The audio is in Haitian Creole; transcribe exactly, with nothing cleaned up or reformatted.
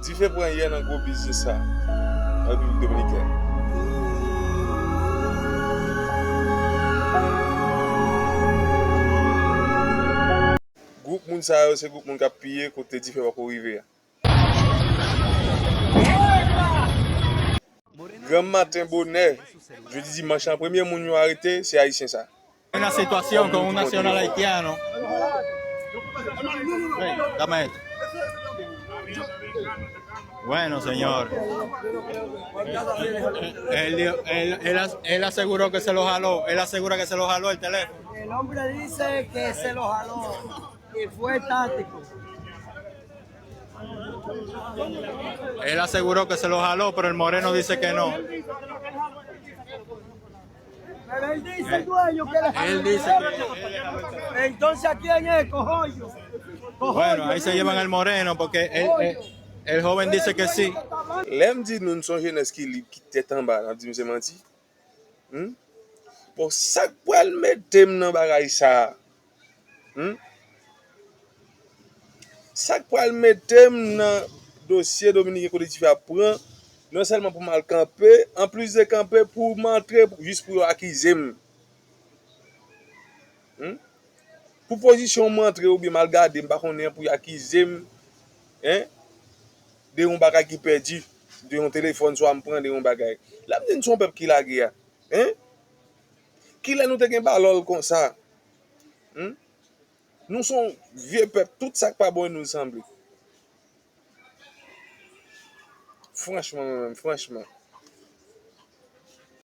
Dife pran yè nan gwo biznis sa an Repiblik Dominikèn. Gwoup moun sa yo se gwoup moun k ap piye kote dife pako rive a. Granm maten bonè, jodi dimanch lan, premye moun yo arete se ayisyen sa. Una situación con un nacional haitiano. Ven, dame esto. Bueno, señor. Él, él, él, él aseguró que se lo jaló. Él asegura que se lo jaló el teléfono. El hombre dice que se lo jaló y fue táctico. Él aseguró que se lo jaló, pero el moreno dice que no. Pero él dice el dueño que le jaló. Él dice que... Entonces, ¿a quién es? Cojollo. Bueno, ahí se llevan al moreno porque el, el, el joven dice que sí. Lè m di nou, n se yon jenès ki lib, ki tèt anba, n ap di m se manti. Hmm? Bon, sa k pral mete m nan bagay sa a? Hmm? Sa k pral mete m nan dosye dominiken kote dife ap pran, non sèlman pou m al kanpe, anplis de kanpe, pou m antre pou, jis pou yo akize m. Hmm? Pou pozisyon m antre oubyen m al gade, m pa konnen pou y akize m, en, de yon bagay ki pèdi, de yon telefòn swa m pran, de yon bagay. Lè m di n se yon pèp ki lage a, en? Kilè nou te gen balòl konsa? Hmm? Nou se yon vye pèp, tout sa k pa bon nou sanble. Franchman, mwen menm, franchman.